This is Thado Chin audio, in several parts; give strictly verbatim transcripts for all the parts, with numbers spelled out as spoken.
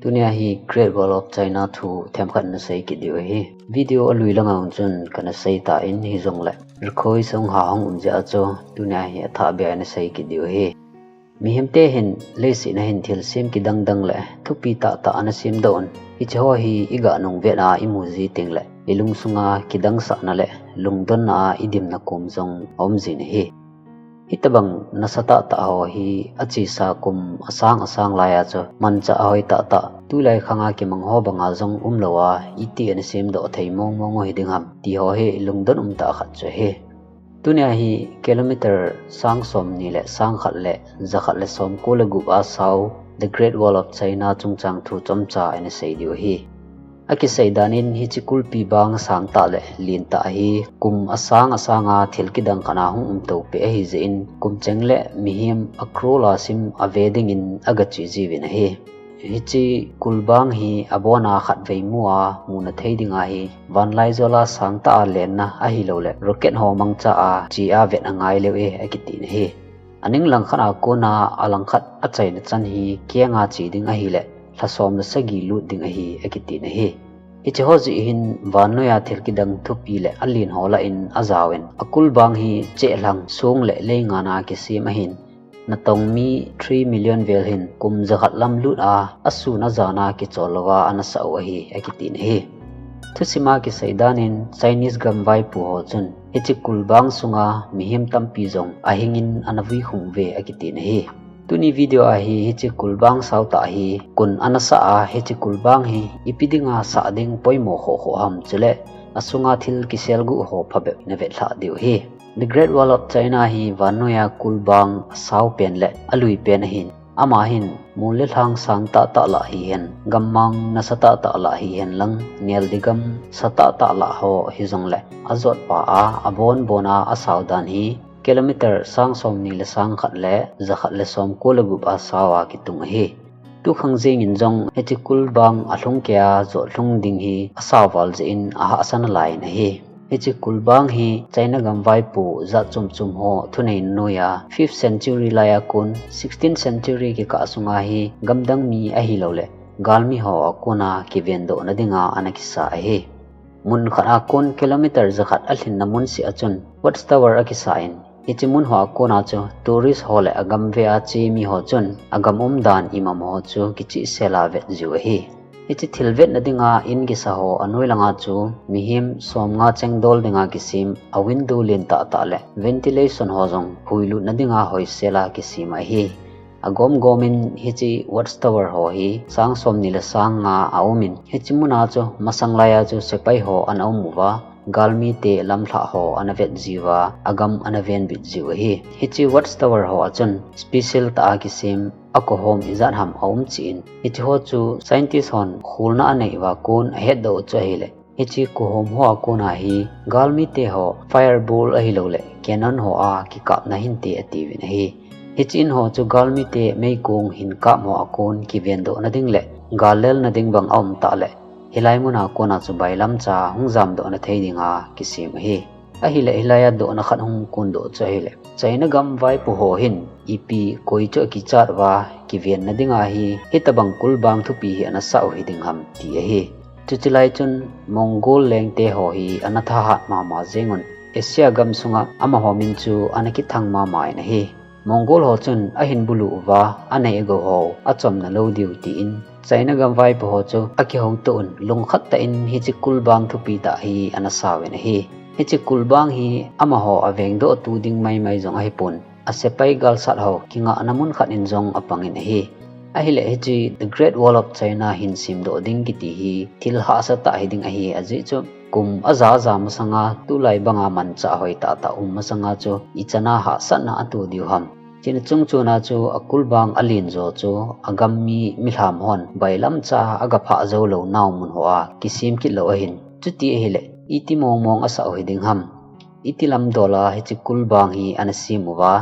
Tunia hi Great Wall of China thu themkhat nasei kit diu ahi. Video alui langa chun kana sei tan hijongle, request hung ha hung um jeh a chu tunia hi athah beh a nasei kit diu ahi. Mihemte hin leiset a hin thilsem kidang dang le thupi tah tah ana semdoh un. Hiche ho hi iga nung vet a imu ji tengle, ilungsunga kidangsahna le lungdonna a idimna kom jong aum jin ahi. Hitabang nasatah tah ho hi achesa kum asang asang laiya chu manchah ahoi tah tah, tulai khanga kimang ho banga jong umlou a, iti ana semdoh thei mong mong u hiding ham ti ho hi lungdon um tah khat chu ahi. Tunia hi kilometer sang somni le sang khat le jakhat le somko le gup a sao The Great Wall of China chungchang thu chomcha ana sei diu ahi. Akisei dan in hiche kulpi bang sangtah le lentah hi kum asang asanga thil kidang khat a hung umto peh ahi jeh in, kum cheng le mihem a crore a sim ave dingin aga che jiuvin ahi. Hiche kulbang hi abona khatvei mu a muna thei ding ahi, vanlaijol a sangtah a lenna ahilou le rocket ho mangcha a che a vet angai leu e akitin ahi. Aning langkhat a kona alangkhat achaina chan hi kenga che ding ahile lha som le sagi lut ding ahi akitin ahi. Hiche ho jeh hin vannoiya thil kidang thupi le alen ho lah in ajaovin, akulbang hi chehlang song le leingan a kisem ahin, natong mi three million vel hin kum jakhat lam lut a asun ajan a kichol louva ana sah u ahi akitin ahi. Thusim a kisei dan in Chinese gam vaipo ho chun hiche kulbang sunga mihem tampi jong ahingin ana vui khum uve akitin ahi. Tuni video a hi hiche kulbang saotah hi kon ana sah a, hiche kulbang hi ipi dinga sah ding poimo khoh khoh ham chule asunga thil kiselguh ho phabep navetlhah diu ahi. The Great Wall of China hi vannoiya kulbang asao pen le alui pen ahin, ama hin mol le lhang sangtah tah lah hihen, gammang nasatah tah lah hihen lang, neldi gam satah tah lah ho hijongle, ajotpa a abon bon a asao dan hi kilometer sang somni le sang khat le jakhat le somko le gup a sao a kitung ahi. Tukhang jengin jong hiche kulbang alhung kei a jotlhung ding hi asao val jeh in ahahsa nalai in ahi. Hiche kulbang hi China gam vaipo jat chom chom ho thuneina noiya fifth century laiya kon sixteenth century kikah sunga hi gamdang mi ahilou le galmi ho a kona kivendohna dinga ana kisa ahi. Mun khat a kon kilometer jakhat alhinna mun seh a chun watchtower akisa in, hiche mun ho a kona chu tourist ho le agam ve a che mi ho chun agam umdan imam ho chu kichehsel a vet jiu ahi. Hiche thil vetna dinga in kisa ho anoi langa chu mihem somnga cheng dol dinga kisem a window lentah tah le ventilation ho jong huilutna dinga hoisel a kisem ahi. Agom gom in hiche watchtower ho hi sang somni le sang nga aumin, hiche muna chu masang laiya chu sepai ho ana um uva, galmite lamlhah ho ana vet jiuva, agam ana venbit jiu ahi. Hiche watchtower ho a chun special tah a kisem a kohom ijat ham aum cheh in, hiche ho chu scientist hon kholna anei uva kon ahetdoh u chu ahile, hiche kohom ho a kona hi galmite ho fireball ahilou le cannon ho a kikapna hinte atiuvin ahi. Hiche in ho chu galmite meikong hin kap ho a kon kivendohna ding le gal lelna ding bang aum tah le, hilai muna kona chu bailamcha hung jamdohna thei dinga kisem ahi. Ahile hilaiya dohna khat hung kondoh chu ahile, China gam vaipo ho hin ipi koi chu akichat uva kivenna dinga hi hitabang kulbang thupi hi ana sah u hiding ham ti ahi. Chuche lai chun Mongol lengte ho hi ana thahat mama jengun, Asia gam sunga amaho min chu ana kithang mama in ahi. Mongol ho chun ahin bulu uva, anei agou ho achomna lou diu tin, China gam vaipo ho chu akihoutoh un, lungkhat tah in hiche kulbang thupi tah hi ana sauvin ahi. Hiche kulbang hi amaho avengdohtu ding maimai jong ahipon, asepai galsat ho kingahna mun khat in jong apangin ahi. Ahile hiche The Great Wall of China hin semdoh ding kiti hi thil hahsa tah hiding ahi, ajeh chu kum aja aja masanga tulai banga manchah hoi tah tah um masanga chu ichan a hahsatna ato diu ham. Chuna chungchona chu akulbang alen jo chu agam mi milham hon bailamcha a agaphah jou lou nau mun ho a kisem kit lou ahin. Chuti ahile, iti mong mong asah u hiding ham. Iti lamdol a hiche kulbang hi ana sem uva,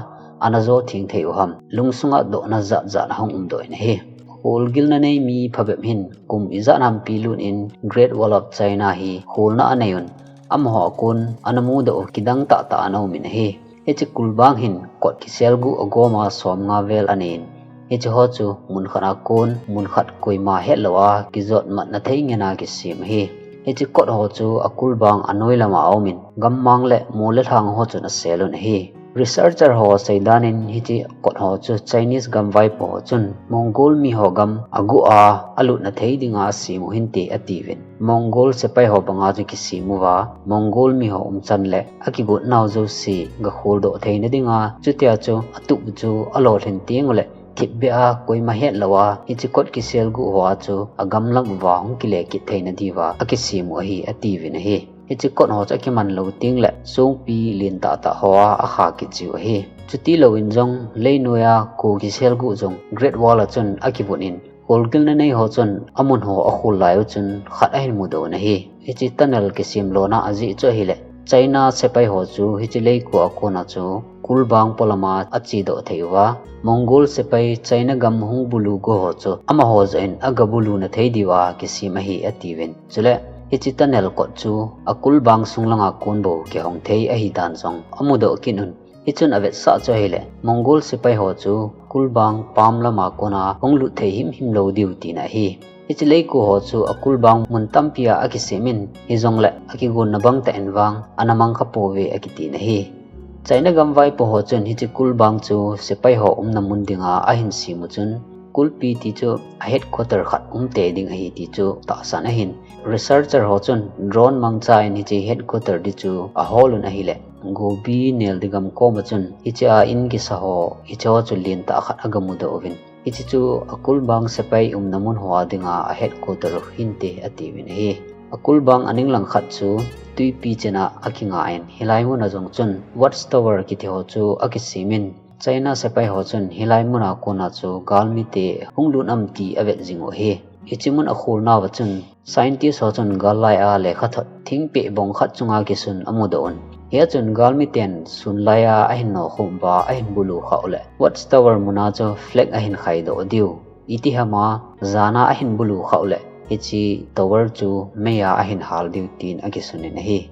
ana jo theng thei u ham. Lungsunga dohna jat jat ahung umdoh in ahi. Kholgilna nei mi phabep hin kum ijat hampi lut in Great Wall of China hi kholna anei un, amaho a kon ana mudoh u kidang tah tah ana um in ahi. Hiche kulbang hin kot kiselguh agom a somnga vel anei in, Hiche ho chu mun khat a kon, mun khat koima hetlou a kijot matna thei ngen a kisem ahi. Hiche kot ho chu akulbang anoi lam a aum in, gammang le mol le lhang ho chun asel un ahi. Researcher ho seidan in hiche kot ho chu Chinese gam vaipo ho chun Mongol mi ho gam aguh a alutna thei ding a asem u hinte atiuvin. Mongol sepai ho banga chu kisem uva, Mongol mi ho umchan le akigot nau jouse gakhol doh theina ding a, chutia chu atup u chu alolhin teng u le thipbeh a koima hetlou a hiche kot kisel guh ho a chu agam lam uva hung kile kit theina diuva akisem u ahi atiuvin ahi. Hiche kot ho chu akiman lou teng le songpi lentah tah ho a akha kit jiu ahi. Chuti louvin jong leinoi a ko kisel guh jong Great Wall a chun akivut in, kolgilna nei ho chun amun ho akhol lai u chun khat ahin mudoh un ahi. Hiche tunnel kisem lona ajeh chu ahile, China sepai ho chu hiche leiko a kon a chu kulbang polam a achedoh thei uva, Mongol sepai China gam hung bulu go ho chu amaho joh in agabuluna thei diu a kisem ahi atiuvin. Chule hiche tunnel kot chu akulbang sung langa kon bou kihong thei ahi dan jong amudoh kit un. Hichun avetsah chu ahile, Mongol sepai ho chu kulbang pam lama kon a hung lut thei himhim lou diu tina ahi. Hiche leiko ho chu akulbang mun tampi a akisem in, hijongle akigonna bang tah in vang ana mang kha pouve akitin ahi. China gam vaipo ho chun hiche kulbang chu sepai ho umna mun ding a ahin sem u chun, kulpi ti chu a headquarter khat um tei ding ahi ti chu tahsan ahin. Researcher ho chun drone mangcha in hiche headquarter di chu ahol un ahile, Gobi neldi gam kom a chun hiche a in kisa ho, hiche ho chu lentah khat agamudoh uvin. Hiche chu akulbang sepai umna mun ho a ding a a headquarter u hinte atiuvin ahi. Akulbang aning lang khat chu tuipi chen a akinga in, hilai mun a jong chun watchtower kiti ho chu akisem in, China sepai ho chun hilai mun a kon a chu galmite hung lut am ti avet jing u ahi. Hiche mun akhol nauva chun scientist ho chun gal lai a lekhathot thingpeh bong khat chunga kisun amudoh un. Hia chun galmiten sun lai a ahin nokhum uva ahin bulu khah u le, watchtower mun a chu flag ahin khaidoh diu. Iti ham a jan a ahin bulu khah u le, hiche tower chu mei a ahin hal diu tin akisun in ahi.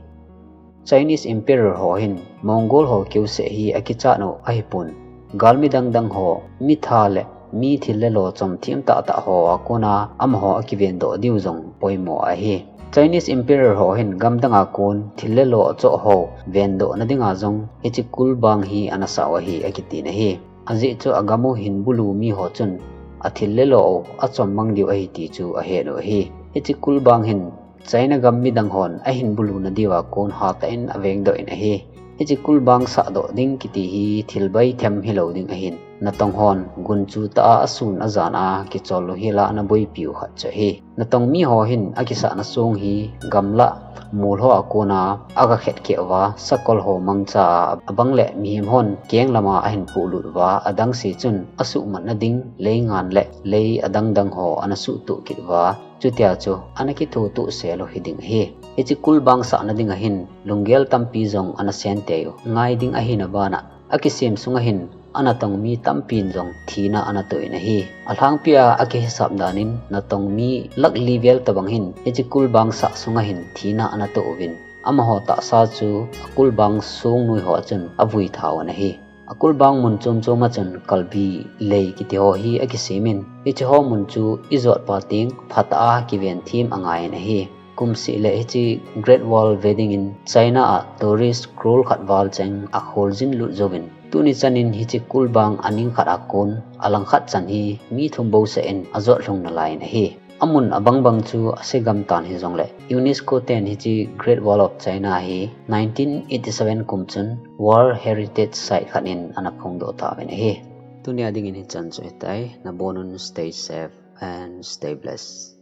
Chinese Emperor ho hin Mongol ho keuseh hi akichat u ahipon, galmi dangdang ho mitha le mi thil le lo chomthem tahtah ho a kon a amaho akivendoh diu jong poimo ahi. Chinese Emperor ho hin gamdang a kon thil le lo achoh ho vendohna ding a jong hiche kulbang hi ana sah u ahi akitin ahi. Ajeh chu agam u hin bulu mi ho chun athil le lo u achom mang diu ahi ti chu ahet u ahi. Hiche kulbang hin China gam midang hon ahin buluna diu a kon hatah in avengdoh in ahi. Hiche kulbang sahdoh ding kiti hi thil baithem hilou ding ahin, natong hon gunchu tah a asun ajan a kichol u hi la ana boipi u khat chu ahi. Natong mi ho hin akisahna song hi gamla mol ho a kon a agakhet keh uva, sakol ho mangcha a, abang le mihem hon keng lam a ahin pohlut uva, adang se chun asuhmatna ding leingan le lei adangdang ho ana suhtuh kit uva, chutia chu ana kithotuh sel u hiding ahi. Hiche kulbang sahna ding a hin lunggel tampi jong ana sen tei u, ngai ding ahina ban a, akisem sung a hin anatong mi tampin jong thina ana toh in ahi. Alhangpi a akihisap dan in natong mi lakh li vel tobang hin hiche kulbang sah sung a hin thina ana toh uvin, amaho tahsa chu akulbang songnoi ho a chun avui tha un ahi. Akulbang mun chom chom a chun kalbi lei kiti ho hi akisem in, hiche ho mun chu ijot pa teng phatah a kiven them angai in ahi. Kumseh le hiche Great Wall ve ding in China a tourist crore khat val cheng akhol jin lut jouvin, tuni chan in hiche kulbang aning khat a kon alangkhat chan hi mi thum bouseh in ajot lhung nalai in ahi. Amun abang bang chu ase gam tan hijongle, UNESCO ten hiche Great Wall of China hi nineteen eighty seven kum chun World Heritage Site khat in ana phongdoh tauvin ahi. Tunia ding in hichan chu hitai, nabonun stay safe and stay blessed.